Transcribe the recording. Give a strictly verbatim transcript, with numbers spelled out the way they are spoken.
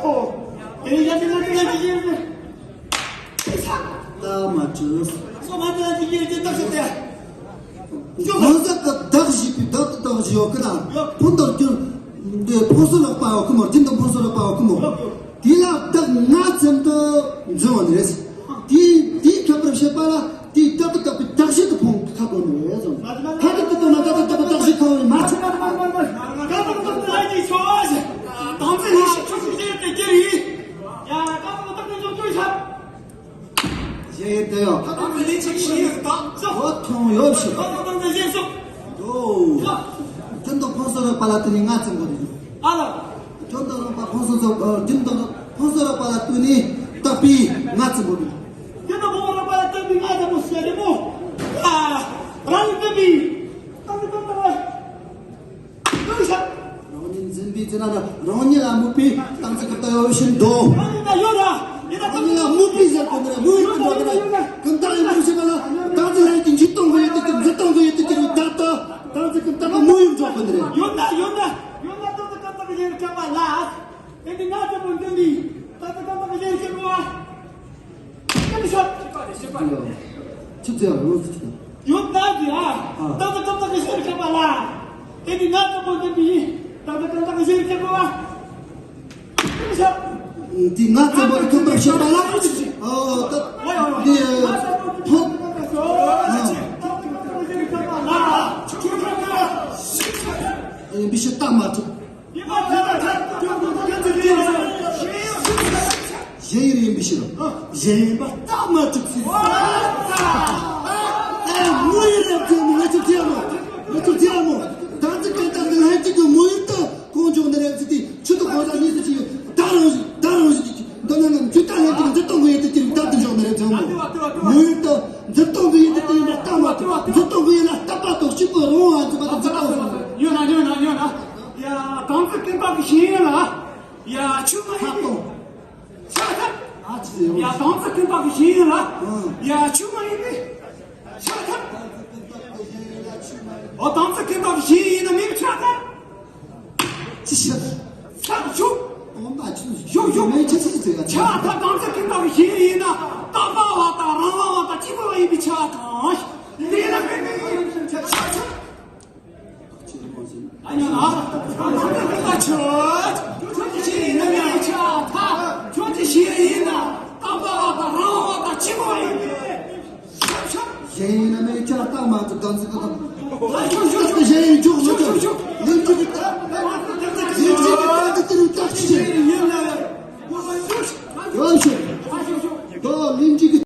ཁོ། དེ་ཡ་དེ་ལ་དེ་ལ་དེ་ཡིན། ད་མ་བྲོས། སོ་མ་དེ་ལ་དེ་ཡིན་དེ་ད་ཤི་དེ། ཁོང་ཚོ་གི་བདག་བཞི་པའི་བདག་ཏུ་བདག་བཞི་ཡོད་གི་ན། ཡོད། ཕུན་དང་རྒྱུ་འདི་ཕུན་སུམ་ཚོགས་པ་ཡོད་གི་མོ། རྒྱུན་དུ་ཕུན་སུམ་ཚོགས་པ་ཡོད་གི་མོ། ཡོད་ཡོད། དེ་ལ་བདག་ང་ཙམ་དུ་འཛིན་པ་ནི་རེད། དེ་དེའི་ཁྱད་པར་བཤད་པ་ལ་དེའི་བདག་ཏུ་བདག་པའི་བདག་བཞི་དུ་ཕུང་ཁ་དོན་ནི་རེད་ཟེར། ཁ་ཏུ་ཏུ་ཏུ་ན་བདག་ཏུ་བདག་པའི་བདག་བཞི་ཁ་བ་ནི་མ་ཆོག་གཞན་ཡོད་དེ་ཡོད། ད་ལྟ་ལས་ཅིག་ཤེས་ཡོད་དམ། ཨོ་ཐོང་ཡོད་ཤི། ཨོ། རྒྱུན་དུ་ཕུན་སུམ་ཚོགས་པ་ལ་བརྟེན་ནས་ང་ཙམ་པོ་རེད། ཨ་ལ། རྒྱུན་དུ་རང་པ་ཕུན་སུམ་ཚོགས། ཨ། རྒྱུན་དུ་ཕུན་སུམ་ཚོགས་པ་ལ་བརྟེན་ནས་བདག་པའི་ང་ཙམ་པོ་རེད། རྒྱུན་དུ་ཕུན་སུམ་ཚོགས་པ་ལ་བརྟེན་པའི་ང་ཙམ་པོ་ཟེར་རེད་མོ། ཨ། རང་ལ་བརྟེན་པའི་ཏང་ཏི་ཏང་ཏང་། རང་ཉིད་འཛིན་པའི་ཚེ་ན་རང་ཉིད་ལ་དམིགས་པའི་ཏང་ཙི་ཀུན་ཏང་ཡོད་བཞིན་དུ། རང་ཉིད་ལ་ཡོད་ར། ཡིན་ན་རང་ཉིད་ལ་དམིགས་པའི་ཟེར་དགོས་ནི་རེད། དམིགས་ཡུལ་དུ་འགྲོ་གི་རེད། ཀུན་ཏང་ཡིན་པའི་ཕྱིར་ན་ཏང་ཙི་ལྷན་ཅིག་འཇིག་སྟོང་གི་ཡུལ་དུ་གྱུར། འཇིག་སྟོང་གི་ཡུལ་དུ་གྱུར་པའི་བདག་ཏུ་ཏང་ཙི་ཀུན་ཏང་གི་དམིགས་ཡུལ་འགྲོ་གི་ནི་རེད། ཡོད་ན་ཡོད་ན་ཡོད་ན་ཏང་ཙི་ཀུན་ཏང་གི་ཡུལ་དུ་གྱུར་པ་ལ། དེ་ནི་ང་ཚོ་བོད་འདི་ནི་ཏང་ཙི་ཀུན་ཏང་གི་ཡུལ་དུ་གྱུར་པ། ཆུ་ཚོད་ཡང་ལོངས་སུ་ཆུ། ཡོད་ན་དེ་ཨ། ཨ། ཏག་ཏག་ཏག་ཏག་གི་ཤེར་ཁ་པ་ལ། དེ་ནི་ང་ཚོ་བོད་འདི་མི་ཡིན། ཏག་ཏག་ཏག་ཏག་གི་ཤེར་ཁ་པ་ལ། དེ་ང་ཚོ་བོད་ཁམས་པར་ཤེར་པ་ལ། ཨོ་ད། འདི་ཕོ། ཨ། ཡིན་པའི་ཕྱིར་ལྟ་མ་ཐུབ། གཞན་ཡུལ་ཡིན་པའི་ཕྱིར། གཞན་ཡིན་པ་ལྟ་མ་ཐུབ་ཟེར། ཨེ། དངོས་ཡུལ་རབ་ཅན་མོ། ང་ཚོ་ཅི་ཡ་མོ། ང་ཚོ་ཅི་ཡ་མོ། ཏང་ཙི་ཀུན་ཏང་གི་ལྷན་ཅིག་གི་དངོས་ཡུལ་དུ་གང་བྱུང་འདི་རེད་ཟེར་ཏེ། ཆུ་དང་གང་ཟག་གཉིས་སུ་ཅི་ཡོད། བདག་རང་བཞིན། བདག་རང་བཞིན་གྱི་འདི་ནང་ན་འཇུག་ལྟ་ལྷན་ཅིག་འཛིན་སྟངས་ཀྱི་ཡུལ་དུ་སྐྱེ་བའི་བདག་ཏུ་འཇོག་ནི་རེད་ཅང་མོ། དངོས་ཡུལ་དུ་འཛིན་སྟངས་ཀྱི་ཡུལ་དུ་སྐྱེ་བའི་བདག་ལྟ་མ་ཐུབ། འཛིན་སྟངས་ཀྱི་ཡུལ་ལ་ལྟ་བ་དང་གཅིག་པུ་རང་དབང་འཛིན་པ་དང་འཛིན་སྟངས་སོ། ཡོད་ན་ཡོད་ན་ཡོད་ན། ཡ། ཏང་ཙི་ཀུན་ཏང་གི་ཤེས་ཡོན་ལ། ཡ། ཆུ་མ་ཡིན་པའི་ཤ་ཐབ། ཨ་ཙི། ཡ། ཏང་ཙི་ཀུན་ཏང་གི་ཤེས་ཡོན་ལ། ཨང་། ཡ། ཆུ་མ་ཡིན་པའི་ཤ་ཐབ། ཨོ། ཏང་ཙི་ཀུན་ཏང་གི་ཤེས་ཡོན་ཡིན་ན་མིན་པའི་ཤ་ཐབ། ཅི་ཤ་ཐབ། ཤ་ཐབ་ཆུ། ཨོ་མ་ཆུ་ཞོག་ཞོག་མེད་ཆི་ཆི་ཟེར་ཡ། ཆ་ད་གང་ཚེ་ཀི་ཏ་གི་ཞེས་ཡིན་ན་རྟག་པ་བ་དང་རང་དབང་བ་དང་གཅིག་པ་བ་ཡིན་པའི་ཆ་གང་། དེ་ལ་ཆ་ཆ། ཨ་ཉོ་ན། ཁྱོད་ཀྱི་ཞེས་ཡིན་ན་ཡང་ཆ་ད། ཁྱོད་ཀྱི་ཞེས་ཡིན་ན་རྟག་པ་བ་དང་རང་དབང་བ་དང་གཅིག་པ་བ་ཡིན་པའི་ཆ་ཆ། གཞན་ཡིན་ན་མེད་ཆ་རྟག་མ་ཐུབ་གང་ཚེ་ཀི་ཏ། ཨ་ཞོག་ཞོག་ཞོག་གཞན་ཡིན་ཆོག་མི་ཆོག་ཞོག་ཞོག་ཞོག་ལན་ཅིག་གི་ད།